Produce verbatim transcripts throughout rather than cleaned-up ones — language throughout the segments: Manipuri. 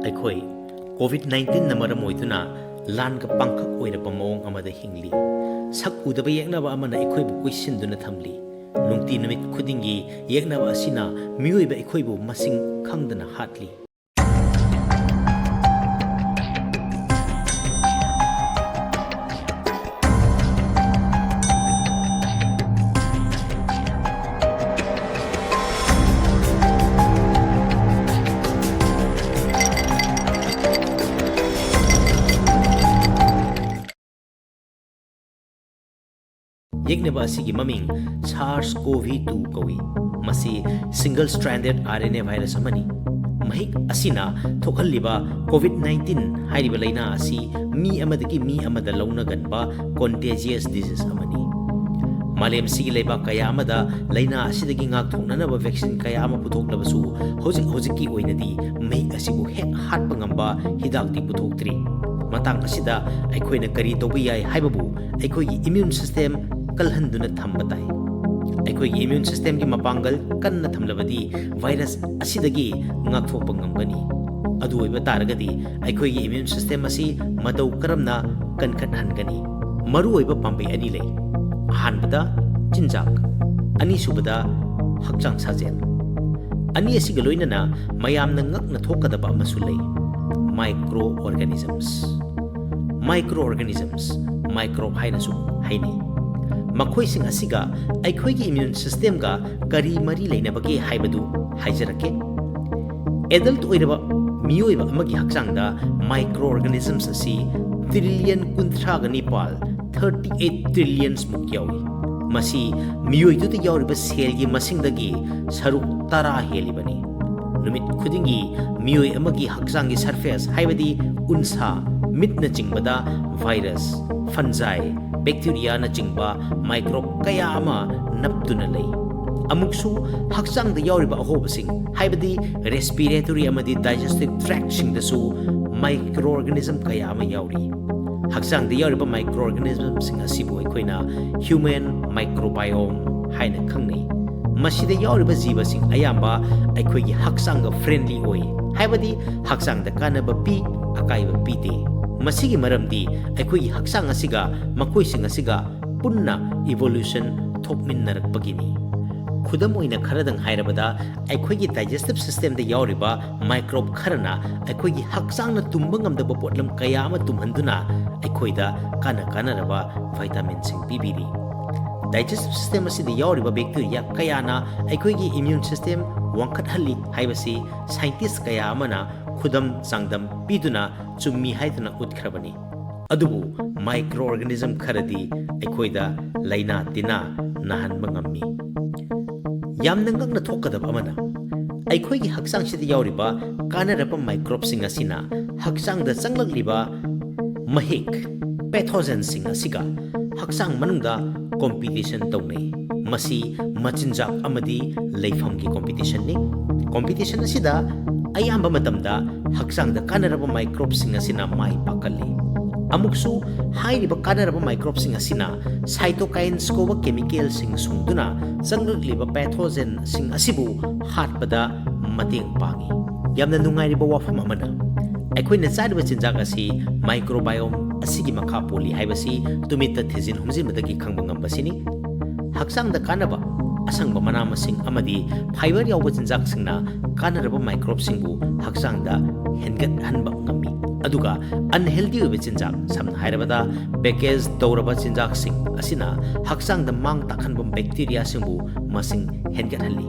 ꯑꯩꯈꯣꯏ ꯀꯣꯚꯤꯗ ꯅꯥꯏꯟꯇꯤꯟꯅ ꯃꯔꯝ ꯑꯣꯏꯗꯨꯅ ꯂꯥꯟꯒ ꯄꯥꯡꯈꯛ ꯑꯣꯏꯔꯕ ꯃꯑꯣꯡ ꯑꯃꯗ ꯍꯤꯡꯂꯤ꯫ ꯁꯛ ꯎꯗꯕ ꯌꯦꯛꯅꯕ ꯑꯃꯅ ꯑꯩꯈꯣꯏꯕꯨ ꯀꯣꯏꯁꯤꯟꯗꯨꯅ ꯊꯝꯂꯤ꯫ ꯅꯨꯡꯇꯤ ꯅꯨꯃꯤꯠ ꯈꯨꯗꯤꯡꯒꯤ ꯌꯦꯛꯅꯕ ꯑꯁꯤꯅ ꯃꯤꯑꯣꯏꯕ ꯑꯩꯈꯣꯏꯕꯨ ꯃꯁꯤꯡ ꯈꯪꯗꯅ ꯍꯥꯠꯂꯤ꯫ ꯌꯦꯛꯅꯕ ꯑꯁꯤꯒꯤ ꯃꯃꯤꯡ SARS-CoV-two ꯀꯧꯏ꯫ ꯃꯁꯤ single stranded R N A virus ꯑꯃꯅꯤ꯫ ꯃꯍꯤꯛ ꯑꯁꯤꯅ ꯊꯣꯛꯍꯜꯂꯤꯕ ꯀꯣꯚꯤꯗ ꯅꯥꯏꯟꯇꯤꯟ ꯍꯥꯏꯔꯤꯕ ꯂꯥꯏꯅꯥ ꯑꯁꯤ ꯃꯤ ꯑꯃꯗꯒꯤ ꯃꯤ ꯑꯃꯗ ꯂꯧꯅꯒꯟꯕ contagious disease ꯑꯃꯅꯤ꯫ ꯃꯥꯂꯦꯝ ꯑꯁꯤꯒꯤ ꯂꯩꯕꯥꯛ ꯀꯌꯥ ꯑꯃꯗ ꯂꯥꯏꯅꯥ ꯑꯁꯤꯗꯒꯤ ꯉꯥꯛꯊꯣꯛꯅꯅꯕ vaccine ꯀꯌꯥ ꯑꯃ ꯄꯨꯊꯣꯛꯂꯕꯁꯨ, ꯍꯧꯖꯤꯛ ꯍꯧꯖꯤꯛꯀꯤ ꯑꯣꯏꯅꯗꯤ ꯃꯍꯤꯛ ꯑꯁꯤꯕꯨ ꯍꯦꯛ ꯍꯥꯠꯄ ꯉꯝꯕ ꯍꯤꯗꯥꯛꯇꯤ ꯄꯨꯊꯣꯛꯇ꯭ꯔꯤ꯫ ꯃꯇꯥꯡ ꯑꯁꯤꯗ ꯑꯩꯈꯣꯏꯅ ꯀꯔꯤ ꯇꯧꯕ ꯌꯥꯏ ꯍꯥꯏꯕꯕꯨ ꯑꯩꯈꯣꯏꯒꯤ immune system ꯀꯜꯍꯟꯗꯨꯅ ꯊꯝꯕ ꯇꯥꯏ꯫ ꯑꯩꯈꯣꯏꯒꯤ immune systemꯒꯤ ꯃꯄꯥꯡꯒꯜ ꯀꯟꯅ ꯊꯝꯂꯕꯗꯤ virus ꯑꯁꯤꯗꯒꯤ ꯉꯥꯛꯊꯣꯛꯄ ꯉꯝꯒꯅꯤ꯫ ꯑꯗꯨ ꯑꯣꯏꯕ ꯇꯥꯔꯒꯗꯤ ꯑꯩꯈꯣꯏꯒꯤ immune system ꯑꯁꯤ ꯃꯇꯧ ꯀꯔꯝꯅ ꯀꯟꯈꯠꯍꯟꯒꯅꯤ? ꯃꯔꯨꯑꯣꯏꯕ ꯄꯥꯝꯕꯩ ꯑꯅꯤ ꯂꯩ꯫ ꯑꯍꯥꯟꯕꯗ ꯆꯤꯟꯖꯥꯛ, ꯑꯅꯤꯁꯨꯕꯗ ꯍꯛꯆꯥꯡ ꯁꯥꯖꯦꯜ꯫ ꯑꯅꯤ ꯑꯁꯤꯒ ꯂꯣꯏꯅꯅ ꯃꯌꯥꯝꯅ ꯉꯛꯅ ꯊꯣꯛꯀꯗꯕ ꯑꯃꯁꯨ ꯂꯩ, microorganisms꯫ Microorganisms, microbe ꯍꯥꯏꯅꯁꯨ ꯍꯥꯏꯅꯩ꯫ ꯃꯈꯣꯏꯁꯤꯡ ꯑꯁꯤꯒ ꯑꯩꯈꯣꯏꯒꯤ immune systemꯒ ꯀꯔꯤ ꯃꯔꯤ ꯂꯩꯅꯕꯒꯦ ꯍꯥꯏꯕꯗꯨ ꯍꯥꯏꯖꯔꯛꯀꯦ꯫ Adult ꯑꯣꯏꯔꯕ ꯃꯤꯑꯣꯏꯕ ꯑꯃꯒꯤ ꯍꯛꯆꯥꯡꯗ microorganisms ꯑꯁꯤ trillion ꯀꯨꯟꯊ꯭ꯔꯥꯒ ꯅꯤꯄꯥꯜ, thirty eight trillions ꯃꯨꯛ ꯌꯥꯎꯏ꯫ ꯃꯁꯤ ꯃꯤꯑꯣꯏꯗꯨꯗ ꯌꯥꯎꯔꯤꯕ cellꯒꯤ ꯃꯁꯤꯡꯗꯒꯤ ꯁꯔꯨꯛ ꯇꯔꯥ ꯍꯦꯜꯂꯤꯕꯅꯤ꯫ ꯅꯨꯃꯤꯠ ꯈꯨꯗꯤꯡꯒꯤ ꯃꯤꯑꯣꯏ ꯑꯃꯒꯤ ꯍꯛꯆꯥꯡꯒꯤ surface, ꯍꯥꯏꯕꯗꯤ ꯎꯟꯁꯥ, ꯃꯤꯠꯅꯆꯤꯡꯕꯗ virus, fungi, bacteriaꯅꯆꯤꯡꯕ microbe ꯀꯌꯥ ꯑꯃ ꯅꯞꯇꯨꯅ ꯂꯩ꯫ ꯑꯃꯨꯛꯁꯨ ꯍꯛꯆꯥꯡꯗ ꯌꯥꯎꯔꯤꯕ ꯑꯍꯣꯕꯁꯤꯡ, ꯍꯥꯏꯕꯗꯤ respiratory ꯑꯃꯗꯤ digestive tractꯁꯤꯡꯗꯁꯨ microorganism ꯀꯌꯥ ꯑꯃ ꯌꯥꯎꯔꯤ꯫ ꯍꯛꯆꯥꯡꯗ ꯌꯥꯎꯔꯤꯕ microorganismꯁꯤꯡ ꯑꯁꯤꯕꯨ ꯑꯩꯈꯣꯏꯅ human microbiome ꯍꯥꯏꯅ ꯈꯪꯅꯩ꯫ ꯃꯁꯤꯗ ꯌꯥꯎꯔꯤꯕ ꯖꯤꯕꯁꯤꯡ ꯑꯌꯥꯝꯕ ꯑꯩꯈꯣꯏꯒꯤ ꯍꯛꯆꯥꯡꯒ friendly ꯑꯣꯏ, ꯍꯥꯏꯕꯗꯤ ꯍꯛꯆꯥꯡꯗ ꯀꯥꯟꯅꯕ ꯄꯤ, ꯑꯀꯥꯏꯕ ꯄꯤꯗꯦ꯫ ꯃꯁꯤꯒꯤ ꯃꯔꯝꯗꯤ ꯑꯩꯈꯣꯏꯒꯤ ꯍꯛꯆꯥꯡ ꯑꯁꯤꯒ ꯃꯈꯣꯏꯁꯤꯡ ꯑꯁꯤꯒ ꯄꯨꯟꯅ evolution ꯊꯣꯛꯃꯤꯟꯅꯔꯛꯄꯒꯤꯅꯤ꯫ ꯈꯨꯗꯝ ꯑꯣꯏꯅ ꯈꯔꯗꯪ ꯍꯥꯏꯔꯕꯗ, ꯑꯩꯈꯣꯏꯒꯤ digestive systemꯗ ꯌꯥꯎꯔꯤꯕ microbe ꯈꯔꯅ ꯑꯩꯈꯣꯏꯒꯤ ꯍꯛꯆꯥꯡꯅ ꯇꯨꯝꯕ ꯉꯝꯗꯕ ꯄꯣꯠꯂꯝ ꯀꯌꯥ ꯑꯃ ꯇꯨꯝꯍꯟꯗꯨꯅ ꯑꯩꯈꯣꯏꯗ ꯀꯥꯟꯅ ꯀꯥꯟꯅꯔꯕ vitaminꯁꯤꯡ ꯄꯤꯕꯤꯔꯤ꯫ Digestive system ꯑꯁꯤꯗ ꯌꯥꯎꯔꯤꯕ bacteria ꯀꯌꯥꯅ ꯑꯩꯈꯣꯏꯒꯤ immune system ꯋꯥꯡꯈꯠꯍꯜꯂꯤ ꯍꯥꯏꯕꯁꯤ scientist ꯀꯌꯥ ꯑꯃꯅ ꯈꯨꯗꯝ ꯆꯥꯡꯗꯝ ꯄꯤꯗꯨꯅ ꯆꯨꯝꯃꯤ ꯍꯥꯏꯗꯨꯅ ꯎꯠꯈ꯭ꯔꯕꯅꯤ꯫ ꯑꯗꯨꯕꯨ microorganism ꯈꯔꯗꯤ ꯑꯩꯈꯣꯏꯗ ꯂꯥꯏꯅꯥ ꯇꯤꯟꯅꯥ ꯅꯥꯍꯟꯕ ꯉꯝꯃꯤ꯫ ꯌꯥꯝꯅ ꯉꯛꯅ ꯊꯣꯛꯀꯗꯕ ꯑꯃꯅ, ꯑꯩꯈꯣꯏꯒꯤ ꯍꯛꯆꯥꯡꯁꯤꯗ ꯌꯥꯎꯔꯤꯕ ꯀꯥꯟꯅꯔꯕ microbeꯁꯤꯡ ꯑꯁꯤꯅ ꯍꯛꯆꯥꯡꯗ ꯆꯪꯂꯛꯂꯤꯕ ꯃꯍꯤꯛ, pathogenꯁꯤꯡ ꯑꯁꯤꯒ ꯍꯛꯆꯥꯡ ꯃꯅꯨꯡꯗ competition ꯇꯧꯅꯩ꯫ ꯃꯁꯤ ꯃꯆꯤꯟꯖꯥꯛ ꯑꯃꯗꯤ ꯂꯩꯐꯝꯒꯤ competitionꯅꯤ꯫ Competition ꯑꯁꯤꯗ ꯑꯌꯥꯝꯕ ꯃꯇꯝꯗ ꯍꯛꯆꯥꯡꯗ ꯀꯥꯟꯅꯔꯕ microbeꯁꯤꯡ ꯑꯁꯤꯅ ꯃꯥꯏ ꯄꯥꯛꯀꯜꯂꯤ꯫ ꯑꯃꯨꯛꯁꯨ ꯍꯥꯏꯔꯤꯕ ꯀꯥꯟꯅꯔꯕ microbeꯁꯤꯡ ꯑꯁꯤꯅ cytokines ꯀꯧꯕ chemicalꯁꯤꯡ ꯁꯨꯡꯗꯨꯅ ꯆꯪꯂꯛꯂꯤꯕ pathogenꯁꯤꯡ ꯑꯁꯤꯕꯨ ꯍꯥꯠꯄꯗ ꯃꯇꯦꯡ ꯄꯥꯡꯏ꯫ ꯌꯥꯝꯅ ꯅꯨꯡꯉꯥꯏꯔꯤꯕ ꯋꯥꯐꯝ ꯑꯃꯅ, ꯑꯩꯈꯣꯏꯅ ꯆꯥꯔꯤꯕ ꯆꯤꯟꯖꯥꯛ ꯑꯁꯤ microbiome ꯑꯁꯤꯒꯤ ꯃꯈꯥ ꯄꯣꯜꯂꯤ ꯍꯥꯏꯕꯁꯤ ꯇꯨꯃꯤꯠꯇ ꯊꯤꯖꯤꯟ ꯍꯨꯝꯖꯤꯟꯕꯗꯒꯤ ꯈꯪꯕ ꯉꯝꯕꯁꯤꯅꯤ꯫ ꯍꯛꯆꯥꯡꯗ ꯀꯥꯟꯅꯕ ꯑꯁꯪꯕ ꯃꯅꯥ ꯃꯁꯤꯡ ꯑꯃꯗꯤ fiber ꯌꯥꯎꯕ ꯆꯤꯟꯖꯥꯛꯁꯤꯡꯅ ꯀꯥꯟꯅꯔꯕ microbeꯁꯤꯡꯕꯨ ꯍꯛꯆꯥꯡꯗ ꯍꯦꯟꯒꯠꯍꯟꯕ ꯉꯝꯃꯤ꯫ ꯑꯗꯨꯒ unhealthy ꯑꯣꯏꯕ ꯆꯤꯟꯖꯥꯛ, ꯁꯝꯅ ꯍꯥꯏꯔꯕꯗ package ꯇꯧꯔꯕ ꯆꯤꯟꯖꯥꯛꯁꯤꯡ ꯑꯁꯤꯅ ꯍꯛꯆꯥꯡꯗ ꯃꯥꯡ ꯇꯥꯛꯍꯟꯕ bacteriaꯁꯤꯡꯕꯨ ꯃꯁꯤꯡ ꯍꯦꯟꯒꯠꯍꯜꯂꯤ꯫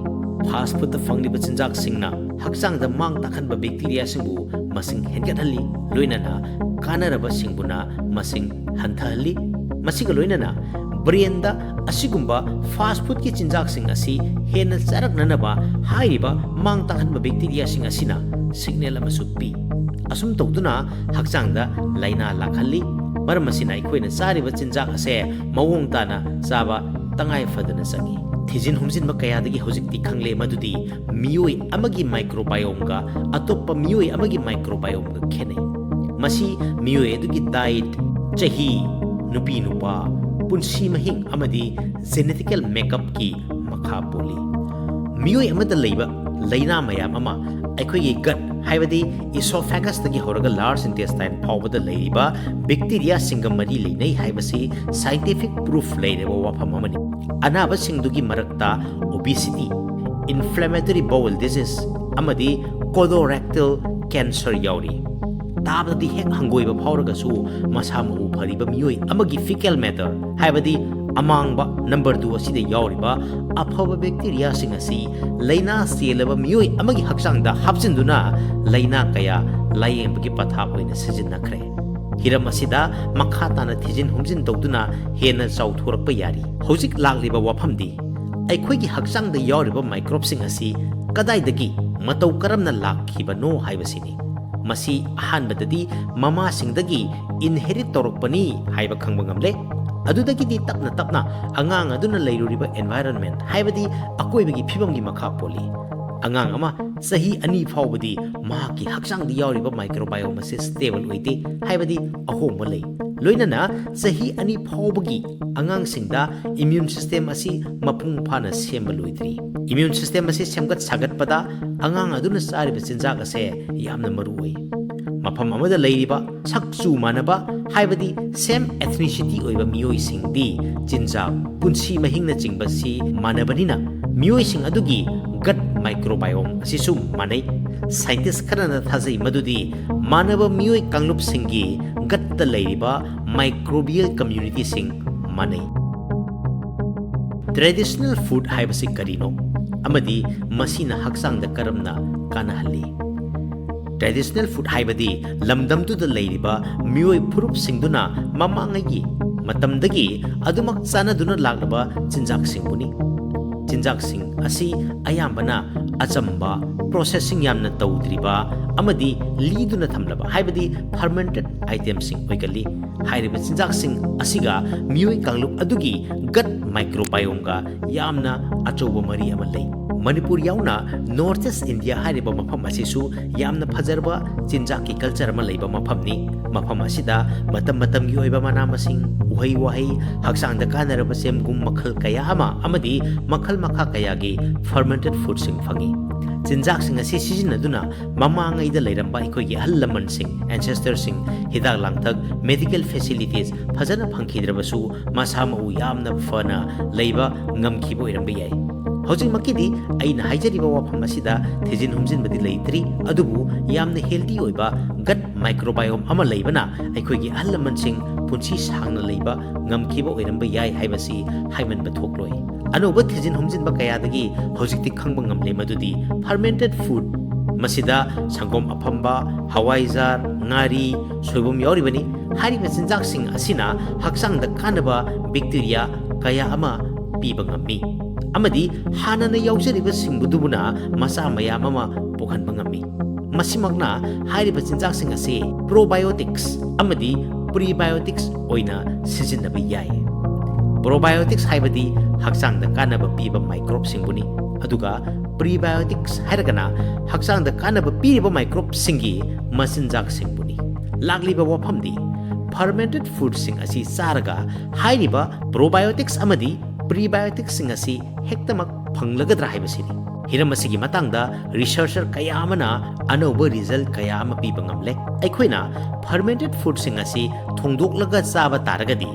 Fast foodꯇ ꯐꯪꯂꯤꯕ ꯆꯤꯟꯖꯥꯛꯁꯤꯡꯅ ꯍꯛꯆꯥꯡꯗ ꯃꯥꯡ ꯇꯥꯛꯍꯟꯕ bacteriaꯁꯤꯡꯕꯨ ꯃꯁꯤꯡ ꯍꯦꯟꯒꯠꯍꯜꯂꯤ, ꯂꯣꯏꯅꯅ ꯀꯥꯟꯅꯔꯕꯁꯤꯡꯕꯨꯅ ꯃꯁꯤꯡ ꯍꯟꯊꯍꯜꯂꯤ꯫ ꯃꯁꯤꯒ ꯂꯣꯏꯅꯅ brainꯗ ꯑꯁꯤꯒꯨꯝꯕ fast foodꯀꯤ ꯆꯤꯟꯖꯥꯛꯁꯤꯡ ꯑꯁꯤ ꯍꯦꯟꯅ ꯆꯥꯔꯛꯅꯅꯕ ꯍꯥꯏꯔꯤꯕ ꯃꯥꯡ ꯇꯥꯛꯍꯟꯕ bacteriaꯁꯤꯡ ꯑꯁꯤꯅ signal ꯑꯃꯁꯨ ꯄꯤ꯫ ꯑꯁꯨꯝ ꯇꯧꯗꯨꯅ ꯍꯛꯆꯥꯡꯗ ꯂꯥꯏꯅꯥ ꯂꯥꯛꯍꯜꯂꯤ꯫ ꯃꯔꯝ ꯑꯁꯤꯅ ꯑꯩꯈꯣꯏꯅ ꯆꯥꯔꯤꯕ ꯆꯤꯟꯖꯥꯛ ꯑꯁꯦ ꯃꯑꯣꯡ ꯇꯥꯅ ꯆꯥꯕ ꯇꯉꯥꯏ ꯐꯗꯅ ꯆꯪꯏ꯫ ꯊꯤꯖꯤꯟ ꯍꯨꯝꯖꯤꯟꯕ ꯀꯌꯥꯗꯒꯤ ꯍꯧꯖꯤꯛꯇꯤ ꯈꯪꯂꯦ ꯃꯗꯨꯗꯤ ꯃꯤꯑꯣꯏ ꯑꯃꯒꯤ microbiomeꯒ ꯑꯇꯣꯞꯄ ꯃꯤꯑꯣꯏ ꯑꯃꯒꯤ microbiomeꯒ ꯈꯦꯠꯅꯩ꯫ ꯃꯁꯤ ꯃꯤꯑꯣꯏ ꯑꯗꯨꯒꯤ diet, ꯆꯍꯤ, ꯅꯨꯄꯤ ꯅꯨꯄꯥ, ꯄꯨꯟꯁꯤ ꯃꯍꯤꯡ ꯑꯃꯗꯤ genetical makeupꯀꯤ ꯃꯈꯥ ꯄꯣꯜꯂꯤ꯫ ꯃꯤꯑꯣꯏ ꯑꯃꯗ ꯂꯩꯕ ꯂꯥꯏꯅꯥ ꯃꯌꯥꯝ ꯑꯃ ꯑꯩꯈꯣꯏꯒꯤ gut, ꯍꯥꯏꯕꯗꯤ esophagus ꯇꯒꯤ ꯍꯧꯔꯒ large intestine ꯐꯥꯎꯕꯗ ꯂꯩꯔꯤꯕ bacteria ꯁꯤꯡꯒ ꯃꯔꯤ ꯂꯩꯅꯩ ꯍꯥꯏꯕꯁꯤ scientific proof ꯂꯩꯔꯕ ꯋꯥꯐꯝ ꯑꯃꯅꯤ꯫ ꯑꯅꯥꯕꯁꯤꯡꯗꯨꯒꯤ ꯃꯔꯛꯇ obesity, inflammatory bowel disease ꯑꯃꯗꯤ colorectal cancer ꯌꯥꯎꯔꯤ꯫ ꯇꯥꯕꯗꯗꯤ ꯍꯦꯛ ꯍꯪꯒꯣꯏꯕ ꯐꯥꯎꯔꯒꯁꯨ, ꯃꯁꯥ ꯃꯎ ꯐꯔꯤꯕ ꯃꯤꯑꯣꯏ ꯑꯃꯒꯤ fecal matter, ꯍꯥꯏꯕꯗꯤ ꯑꯃꯥꯡꯕ number two ꯑꯁꯤꯗ ꯌꯥꯎꯔꯤꯕ ꯑꯐꯕ bacteria ꯁꯤꯡ ꯑꯁꯤ ꯂꯥꯏꯅꯥ ꯆꯦꯜꯂꯕ ꯃꯤꯑꯣꯏ ꯑꯃꯒꯤ ꯍꯛꯆꯥꯡꯗ ꯍꯥꯞꯆꯤꯟꯗꯨꯅ ꯂꯥꯏꯅꯥ ꯀꯌꯥ ꯂꯥꯌꯦꯡꯕꯒꯤ ꯄꯊꯥꯞ ꯑꯣꯏꯅ ꯁꯤꯖꯤꯟꯅꯈ꯭ꯔꯦ꯫ ꯍꯤꯔꯝ ꯑꯁꯤꯗ ꯃꯈꯥ ꯇꯥꯅ ꯊꯤꯖꯤꯟ ꯍꯨꯝꯖꯤꯟ ꯇꯧꯗꯨꯅ ꯍꯦꯟꯅ ꯆꯥꯎꯊꯣꯔꯛꯄ ꯌꯥꯔꯤ꯫ ꯍꯧꯖꯤꯛ ꯂꯥꯛꯂꯤꯕ ꯋꯥꯐꯝꯗꯤ, ꯑꯩꯈꯣꯏꯒꯤ ꯍꯛꯆꯥꯡꯗ ꯌꯥꯎꯔꯤꯕ microbe ꯁꯤꯡ ꯑꯁꯤ ꯀꯗꯥꯏꯗꯒꯤ, ꯃꯇꯧ ꯀꯔꯝꯅ ꯂꯥꯛꯈꯤꯕꯅꯣ ꯍꯥꯏꯕꯁꯤꯅꯤ꯫ ꯃꯁꯤ ꯑꯍꯥꯟꯕꯗꯗꯤ ꯃꯃꯥꯁꯤꯡꯗꯒꯤ inherit ꯇꯧꯔꯛꯄꯅꯤ ꯍꯥꯏꯕ ꯈꯪꯕ ꯉꯝꯂꯦ꯫ ꯑꯗꯨꯗꯒꯤꯗꯤ ꯇꯞꯅ ꯇꯞꯅ ꯑꯉꯥꯡ ꯑꯗꯨꯅ ꯂꯩꯔꯨꯔꯤꯕ environment, ꯍꯥꯏꯕꯗꯤ ꯑꯀꯣꯏꯕꯒꯤ ꯐꯤꯕꯝꯒꯤ ꯃꯈꯥ ꯄꯣꯜꯂꯤ꯫ ꯑꯉꯥꯡ ꯑꯃ ꯆꯍꯤ ꯑꯅꯤ ꯐꯥꯎꯕꯗꯤ ꯃꯍꯥꯛꯀꯤ ꯍꯛꯆꯥꯡꯗ ꯌꯥꯎꯔꯤꯕ microbiome ꯑꯁꯤ stable ꯑꯣꯏꯗꯦ, ꯍꯥꯏꯕꯗꯤ ꯑꯍꯣꯡꯕ ꯂꯩ꯫ ꯂꯣꯏꯅꯅ ꯆꯍꯤ ꯑꯅꯤ ꯐꯥꯎꯕꯒꯤ ꯑꯉꯥꯡꯁꯤꯡꯗ immune system ꯑꯁꯤ ꯃꯄꯨꯡ ꯐꯥꯅ ꯁꯦꯝꯕ ꯂꯣꯏꯗ꯭ꯔꯤ꯫ Immune system ꯑꯁꯤ ꯁꯦꯝꯒꯠ ꯁꯥꯒꯠꯄꯗ ꯑꯉꯥꯡ ꯑꯗꯨꯅ ꯆꯥꯔꯤꯕ ꯆꯤꯟꯖꯥꯛ ꯑꯁꯦ ꯌꯥꯝꯅ ꯃꯔꯨ ꯑꯣꯏ꯫ ꯃꯐꯝ ꯑꯃꯗ ꯂꯩꯔꯤꯕ ꯁꯛ ꯆꯨ ꯃꯥꯟꯅꯕ, ꯍꯥꯏꯕꯗꯤ same ethnicity ꯑꯣꯏꯕ ꯃꯤꯑꯣꯏꯁꯤꯡꯗꯤ ꯆꯤꯟꯖꯥꯛ, ꯄꯨꯟꯁꯤ ꯃꯍꯤꯡꯅꯆꯤꯡꯕꯁꯤ ꯃꯥꯟꯅꯕꯅꯤꯅ, ꯃꯤꯑꯣꯏꯁꯤꯡ ꯑꯗꯨꯒꯤ gut microbiome ꯑꯁꯤꯁꯨ ꯃꯥꯟꯅꯩ꯫ Scientist ꯈꯔꯅ ꯊꯥꯖꯩ ꯃꯗꯨꯗꯤ ꯃꯥꯟꯅꯕ ꯃꯤꯑꯣꯏ ꯀꯥꯡꯂꯨꯞꯁꯤꯡꯒꯤ gut ꯇ ꯂꯩꯔꯤꯕ microbial community ꯁꯤꯡ ꯃꯥꯟꯅꯩ꯫ Traditional food ꯍꯥꯏꯕꯁꯤ ꯀꯔꯤꯅꯣ, ꯑꯃꯗꯤ ꯃꯁꯤꯅ ꯍꯛꯆꯥꯡꯗ ꯀꯔꯝꯅ ꯀꯥꯟꯅꯍꯜꯂꯤ? Traditional food ꯍꯥꯏꯕꯗꯤ ꯂꯝꯗꯝꯗꯨꯗ ꯂꯩꯔꯤꯕ ꯃꯤꯑꯣꯏ ꯐꯨꯔꯨꯞꯁꯤꯡꯗꯨꯅ ꯃꯃꯥꯡꯉꯩꯒꯤ ꯃꯇꯝꯗꯒꯤ ꯑꯗꯨꯃꯛ ꯆꯥꯟꯅꯗꯨꯅ ꯂꯥꯛꯂꯕ ꯆꯤꯟꯖꯥꯛꯁꯤꯡꯕꯨꯅꯤ꯫ ꯆꯤꯟꯖꯥꯛꯁꯤꯡ ꯑꯁꯤ ꯑꯌꯥꯝꯕꯅ ꯑꯆꯝꯕ, processing ꯌꯥꯝꯅ ꯇꯧꯗ꯭ꯔꯤꯕ ꯑꯃꯗꯤ ꯂꯤꯗꯨꯅ ꯊꯝꯂꯕ, ꯍꯥꯏꯕꯗꯤ fermented item ꯁꯤꯡ ꯑꯣꯏꯒꯜꯂꯤ꯫ ꯍꯥꯏꯔꯤꯕ ꯆꯤꯟꯖꯥꯛꯁꯤꯡ ꯑꯁꯤꯒ ꯃꯤꯑꯣꯏ ꯀꯥꯡꯂꯨꯞ ꯑꯗꯨꯒꯤ gut microbiome ꯒ ꯌꯥꯝꯅ ꯑꯆꯧꯕ ꯃꯔꯤ ꯑꯃ ꯂꯩ꯫ ꯃꯅꯤꯄꯨꯔ ꯌꯥꯎꯅ North East India ꯍꯥꯏꯔꯤꯕ ꯃꯐꯝ ꯑꯁꯤꯁꯨ ꯌꯥꯝꯅ ꯐꯖꯔꯕ ꯆꯤꯟꯖꯥꯛꯀꯤ culture ꯑꯃ ꯂꯩꯕ ꯃꯐꯝꯅꯤ꯫ ꯃꯐꯝ ꯑꯁꯤꯗ ꯃꯇꯝ ꯃꯇꯝꯒꯤ ꯑꯣꯏꯕ ꯃꯅꯥ ꯃꯁꯤꯡ, ꯎꯍꯩ ꯋꯥꯍꯩ, ꯍꯛꯆꯥꯡꯗ ꯀꯥꯟꯅꯔꯕ ꯆꯦꯡꯒꯨꯝ ꯃꯈꯜ ꯀꯌꯥ ꯑꯃ ꯑꯃꯗꯤ ꯃꯈꯜ ꯃꯈꯥ ꯀꯌꯥꯒꯤ fermented foodꯁꯤꯡ ꯐꯪꯏ꯫ ꯆꯤꯟꯖꯥꯛꯁꯤꯡ ꯑꯁꯤ ꯁꯤꯖꯤꯟꯅꯗꯨꯅ ꯃꯃꯥꯡꯉꯩꯗ ꯂꯩꯔꯝꯕ ꯑꯩꯈꯣꯏꯒꯤ ꯑꯍꯜ ꯂꯃꯟꯁꯤꯡ, ancestorꯁꯤꯡ, ꯍꯤꯗꯥꯛ ꯂꯥꯡꯊꯛ, medical facilities ꯐꯖꯅ ꯐꯪꯈꯤꯗ꯭ꯔꯕꯁꯨ ꯃꯁꯥ ꯃꯎ ꯌꯥꯝꯅ ꯐꯅ ꯂꯩꯕ ꯉꯝꯈꯤꯕ ꯑꯣꯏꯔꯝꯕ ꯌꯥꯏ꯫ ꯍꯧꯖꯤꯛꯃꯛꯀꯤꯗꯤ ꯑꯩꯅ ꯍꯥꯏꯖꯔꯤꯕ ꯋꯥꯐꯝ ꯑꯁꯤꯗ ꯊꯤꯖꯤꯟ ꯍꯨꯝꯖꯤꯟꯕꯗꯤ ꯂꯩꯇ꯭ꯔꯤ, ꯑꯗꯨꯕꯨ ꯌꯥꯝꯅ healthy ꯑꯣꯏꯕ gut microbiome ꯑꯃ ꯂꯩꯕꯅ ꯑꯩꯈꯣꯏꯒꯤ ꯑꯍꯜ ꯂꯃꯟꯁꯤꯡ ꯄꯨꯟꯁꯤ ꯁꯥꯡꯅ ꯂꯩꯕ ꯉꯝꯈꯤꯕ ꯑꯣꯏꯔꯝꯕ ꯌꯥꯏ ꯍꯥꯏꯕꯁꯤ ꯍꯥꯏꯃꯟꯕ ꯊꯣꯛꯂꯣꯏ꯫ ꯑꯅꯧꯕ ꯊꯤꯖꯤꯟ ꯍꯨꯝꯖꯤꯟꯕ ꯀꯌꯥꯗꯒꯤ ꯍꯧꯖꯤꯛꯇꯤ ꯈꯪꯕ ꯉꯝꯂꯦ ꯃꯗꯨꯗꯤ fermented food, ꯃꯁꯤꯗ ꯁꯪꯒꯣꯝ ꯑꯐꯝꯕ, ꯍꯋꯥꯏꯖꯥꯔ, ꯉꯥꯔꯤ, ꯁꯣꯏꯕꯨꯝ ꯌꯥꯎꯔꯤꯕꯅꯤ꯫ ꯍꯥꯏꯔꯤꯕ ꯆꯤꯟꯖꯥꯛꯁꯤꯡ ꯑꯁꯤꯅ ꯍꯛꯆꯥꯡꯗ ꯀꯥꯟꯅꯕ bacteria ꯀꯌꯥ ꯑꯃ ꯄꯤꯕ ꯉꯝꯃꯤ ꯑꯃꯗꯤ ꯍꯥꯟꯅꯅ ꯌꯥꯎꯖꯔꯤꯕꯁꯤꯡꯕꯨꯗꯨꯕꯨꯅ ꯃꯆꯥ ꯃꯌꯥꯝ ꯑꯃ ꯄꯣꯛꯍꯟꯕ ꯉꯝꯃꯤ꯫ ꯃꯁꯤꯃꯛꯅ ꯍꯥꯏꯔꯤꯕ ꯆꯤꯟꯖꯥꯛꯁꯤꯡ ꯑꯁꯤ probiotics ꯑꯃꯗꯤ prebiotics ꯑꯣꯏꯅ ꯁꯤꯖꯤꯟꯅꯕ ꯌꯥꯏ꯫ Probiotics ꯍꯥꯏꯕꯗꯤ ꯍꯛꯆꯥꯡꯗ ꯀꯥꯟꯅꯕ ꯄꯤꯕ microbeꯁꯤꯡꯕꯨꯅꯤ, ꯑꯗꯨꯒ prebiotics ꯍꯥꯏꯔꯒꯅ ꯍꯛꯆꯥꯡꯗ ꯀꯥꯟꯅꯕ ꯄꯤꯔꯤꯕ microbeꯁꯤꯡꯒꯤ ꯃꯆꯤꯟꯖꯥꯛꯁꯤꯡꯕꯨꯅꯤ꯫ ꯂꯥꯛꯂꯤꯕ ꯋꯥꯐꯝꯗꯤ fermented foodꯁꯤꯡ ꯑꯁꯤ ꯆꯥꯔꯒ ꯍꯥꯏꯔꯤꯕ probiotics ꯑꯃꯗꯤ prebioticsꯁꯤꯡ ꯑꯁꯤ ꯍꯦꯛꯇꯃꯛ ꯐꯪꯂꯒꯗ꯭ꯔꯥ ꯍꯥꯏꯕꯁꯤꯅꯤ꯫ ꯍꯤꯔꯝ ꯑꯁꯤꯒꯤ ꯃꯇꯥꯡꯗ researcher ꯀꯌꯥ ꯑꯃꯅ ꯑꯅꯧꯕ result ꯀꯌꯥ ꯑꯃ ꯄꯤꯕ ꯉꯝꯂꯦ꯫ ꯑꯩꯈꯣꯏꯅ fermented foodꯁꯤꯡ ꯑꯁꯤ ꯊꯣꯡꯗꯣꯛꯂꯒ ꯆꯥꯕ ꯇꯥꯔꯒꯗꯤ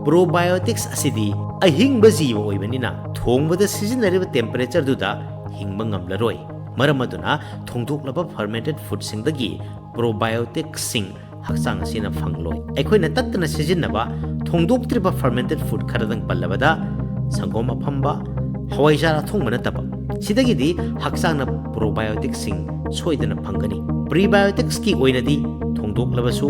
probiotics ꯑꯁꯤꯗꯤ ꯑꯍꯤꯡꯕ ꯖꯤꯕ ꯑꯣꯏꯕꯅꯤꯅ ꯊꯣꯡꯕꯗ ꯁꯤꯖꯤꯟꯅꯔꯤꯕ temperatureꯗꯨꯗ ꯍꯤꯡꯕ ꯉꯝꯂꯔꯣꯏ꯫ ꯃꯔꯝ ꯑꯗꯨꯅ ꯊꯣꯡꯗꯣꯛꯂꯕ fermented foodꯁꯤꯡꯗꯒꯤ probioticsꯁꯤꯡ ꯍꯛꯆꯥꯡ ꯑꯁꯤꯅ ꯐꯪꯂꯣꯏ꯫ ꯑꯩꯈꯣꯏꯅ ꯇꯠꯇꯅ ꯁꯤꯖꯤꯟꯅꯕ ꯊꯣꯡꯗꯣꯛꯇ꯭ꯔꯤꯕ fermented food ꯈꯔꯗꯪ ꯄꯜꯂꯕꯗ ꯁꯪꯒꯣꯝ ꯑꯐꯝꯕ, ꯍꯋꯥꯏꯖꯥꯔ ꯑꯊꯣꯡꯕ ꯅꯠꯇꯕ, ꯁꯤꯗꯒꯤꯗꯤ ꯍꯛꯆꯥꯡꯅ probioticsꯁꯤꯡ ꯁꯣꯏꯗꯅ ꯐꯪꯒꯅꯤ꯫ Prebioticsꯀꯤ ꯑꯣꯏꯅꯗꯤ ꯊꯣꯡꯗꯣꯛꯂꯕꯁꯨ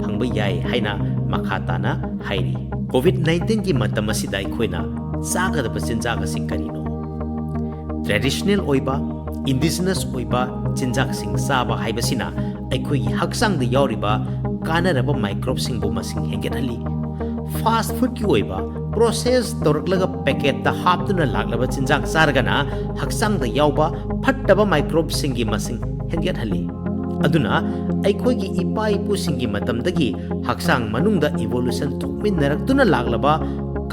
ꯐꯪꯕ ꯌꯥꯏ ꯍꯥꯏꯅ ꯃꯈꯥ ꯇꯥꯅ ꯍꯥꯏꯔꯤ꯫ COVID nineteenꯒꯤ ꯃꯇꯝ ꯑꯁꯤꯗ ꯑꯩꯈꯣꯏꯅ ꯆꯥꯒꯗꯕ ꯆꯤꯟꯖꯥꯛ ꯑꯁꯤ ꯀꯔꯤꯅꯣ? Traditional ꯑꯣꯏꯕ, indigenous ꯑꯣꯏꯕ ꯆꯤꯟꯖꯥꯛꯁꯤꯡ ꯆꯥꯕ ꯍꯥꯏꯕꯁꯤꯅ ꯑꯩꯈꯣꯏꯒꯤ ꯍꯛꯆꯥꯡꯗ ꯌꯥꯎꯔꯤꯕ ꯀꯥꯟꯅꯔꯕ microbeꯁꯤꯡꯕꯨ ꯃꯁꯤꯡ ꯍꯦꯟꯒꯠꯍꯜꯂꯤ꯫ Fast foodꯀꯤ ꯑꯣꯏꯕ ꯄ꯭ꯔꯣꯁꯦꯁ ꯇꯧꯔꯛꯂꯒ ꯄꯦꯀꯦꯠꯇ ꯍꯥꯞꯇꯨꯅ ꯂꯥꯛꯂꯕ ꯆꯤꯟꯖꯥꯛ ꯆꯥꯔꯒꯅ ꯍꯛꯆꯥꯡꯗ ꯌꯥꯎꯕ ꯐꯠꯇꯕ ꯃꯥꯏꯀ꯭ꯔꯣꯕꯁꯤꯡꯒꯤ ꯃꯁꯤꯡ ꯍꯦꯟꯒꯠꯍꯜꯂꯤ꯫ ꯑꯗꯨꯅ ꯑꯩꯈꯣꯏꯒꯤ ꯏꯄꯥ ꯏꯄꯨꯁꯤꯡꯒꯤ ꯃꯇꯝꯗꯒꯤ ꯍꯛꯆꯥꯡ ꯃꯅꯨꯡꯗ ꯏꯚꯣꯂꯨꯁꯟ ꯊꯣꯛꯃꯤꯟꯅꯔꯛꯇꯨꯅ ꯂꯥꯛꯂꯕ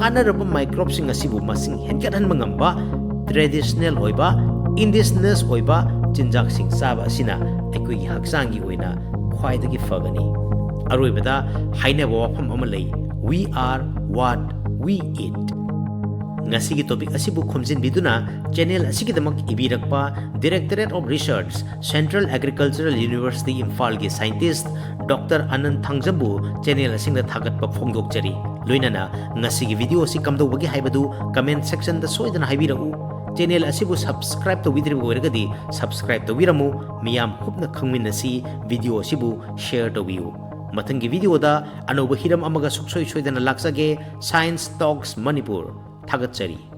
ꯀꯥꯟꯅꯔꯕ ꯃꯥꯏꯀ꯭ꯔꯣꯕꯁꯤꯡ ꯑꯁꯤꯕꯨ ꯃꯁꯤꯡ ꯍꯦꯟꯒꯠꯍꯟꯕ ꯉꯝꯕ ꯇ꯭ꯔꯦꯗꯤꯁꯅꯦꯜ ꯑꯣꯏꯕ, ꯏꯟꯗꯤꯖꯤꯅꯁ ꯑꯣꯏꯕ ꯆꯤꯟꯖꯥꯛꯁꯤꯡ ꯆꯥꯕ ꯑꯁꯤꯅ ꯑꯩꯈꯣꯏꯒꯤ ꯍꯛꯆꯥꯡꯒꯤ ꯑꯣꯏꯅ ꯈ꯭ꯋꯥꯏꯗꯒꯤ ꯐꯒꯅꯤ꯫ ꯑꯔꯣꯏꯕꯗ ꯍꯥꯏꯅꯕ ꯋꯥꯐꯝ ꯑꯃ ꯂꯩ, "We are what we eat"꯫ ꯉꯁꯤꯒꯤ ꯇꯣꯄꯤꯛ ꯑꯁꯤꯕꯨ ꯈꯣꯝꯖꯤꯟꯕꯤꯗꯨꯅ ꯆꯦꯅꯦꯜ ꯑꯁꯤꯒꯤꯗꯃꯛ ꯏꯕꯤꯔꯛꯄ Directorate of Research, Central Agricultural University ꯏꯝꯐꯥꯜꯒꯤ ꯁꯥꯏꯟꯇꯤꯁ ꯗꯣꯛꯇꯔ ꯑꯅꯟ ꯊꯥꯡꯖꯝꯕꯨ ꯆꯦꯅꯦꯜ ꯑꯁꯤꯅ ꯊꯥꯒꯠꯄ ꯐꯣꯡꯗꯣꯛꯆꯔꯤ꯫ ꯂꯣꯏꯅꯅ ꯉꯁꯤꯒꯤ ꯚꯤꯗꯤꯑꯣ ꯑꯁꯤ ꯀꯝꯗꯧꯕꯒꯦ ꯍꯥꯏꯕꯗꯨ ꯀꯃꯦꯟ ꯁꯦꯛꯁꯟꯗ ꯁꯣꯏꯗꯅ ꯍꯥꯏꯕꯤꯔꯛꯎ꯫ ꯆꯦꯅꯦꯜ ꯑꯁꯤꯕꯨ ꯁꯕꯁꯀ꯭ꯔꯥꯏꯕ ꯇꯧꯕꯤꯗ꯭ꯔꯤꯕ ꯑꯣꯏꯔꯒꯗꯤ ꯁꯕꯁꯀ꯭ꯔꯥꯏꯕ ꯇꯧꯕꯤꯔꯝꯃꯨ꯫ ꯃꯤꯌꯥꯝ ꯄꯨꯝꯅ ꯈꯪꯃꯤꯟꯅꯁꯤ꯫ ꯚꯤꯗꯤꯑꯣ ꯑꯁꯤꯕꯨ ꯁꯦꯌꯔ ꯇꯧꯕꯤꯌꯨ꯫ ꯃꯊꯪꯒꯤ ꯚꯤꯗꯤꯑꯣꯗ ꯑꯅꯧꯕ ꯍꯤꯔꯝ ꯑꯃꯒ ꯁꯨꯡꯁꯣꯏ ꯁꯣꯏꯗꯅ ꯂꯥꯛꯆꯒꯦ꯫ Science Talks Manipur꯫ ꯊꯥꯒꯠꯆꯔꯤ꯫